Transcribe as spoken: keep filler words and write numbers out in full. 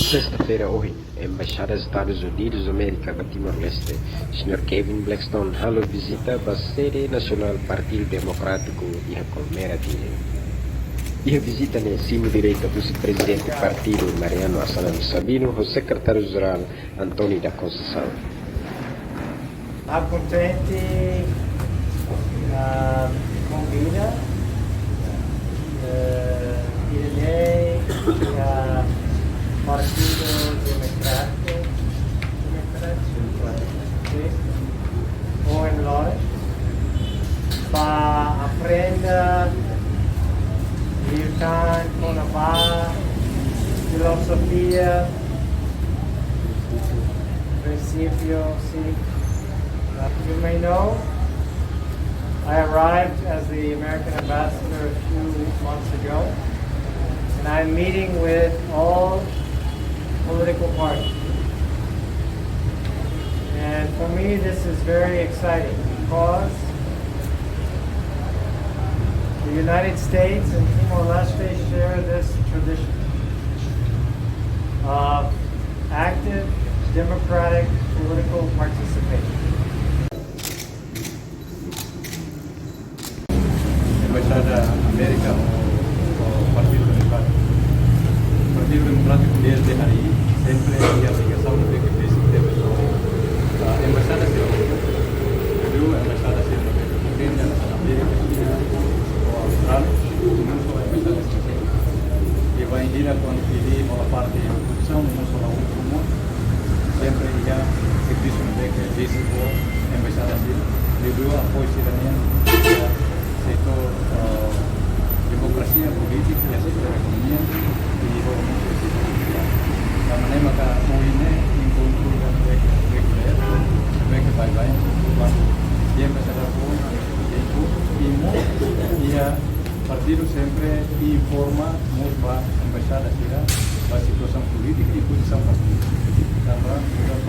Sesta-feira ohin, Embaixada Estadus Unidus Amérika ba Timor-Leste, Señór Kevin Blackstone halo vizita ba sede nasionál Partidu Demokrátiku iha Colmera, Dili. Iha vizita ne'e simu direta husi Prezidente Partidu Mariano Assanani Sabino ho Sekretáriu Jerál António da Conceição. Ha'u kontente, ah, konvida, eh, Irinei, ah, Partidu Demokrátiku, Demokrátiku, sim, Owen Lore, para aprende liután kona-ba filozofia, prinsípiu, sim. Uh, you may know, I arrived as the American ambassador a few months ago, and I'm meeting with all political parties. And for me, this is very exciting because the United States and Timor-Leste share this tradition of active democratic political participation. Embaixada Amérika ho, ho Partidu Demokrátiku. Partidu Demokrátiku dezde harii sempre iha ligasaun ne'ebé ke besik tebes ho, ah, embaixada sira hotu. Liuliu embaixada sira ne'ebé ke Kenya, Amérika, Xina, ho Austrália, ho embaixada sira. I bainhira kuandu Dili hola parte oposisaun, mós hola outru mós, sempre iha servisu ne'ebé ke besik ho embaixada sira, liuliu apoiu sira-nian iha setór, eh, demokrasia, polítika, iha setór ekonomia, i ho setór polítika. Tanba ne'e maka ohin ne'e enkontru ida ne'ebé ke regulár, ne'ebé ke baibain, kuandu iha embaixada foun, i mós iha partidu sempre informa mós ba embaixada sira ba situasaun polítika i pozisaun partidu. Tanba nu'udar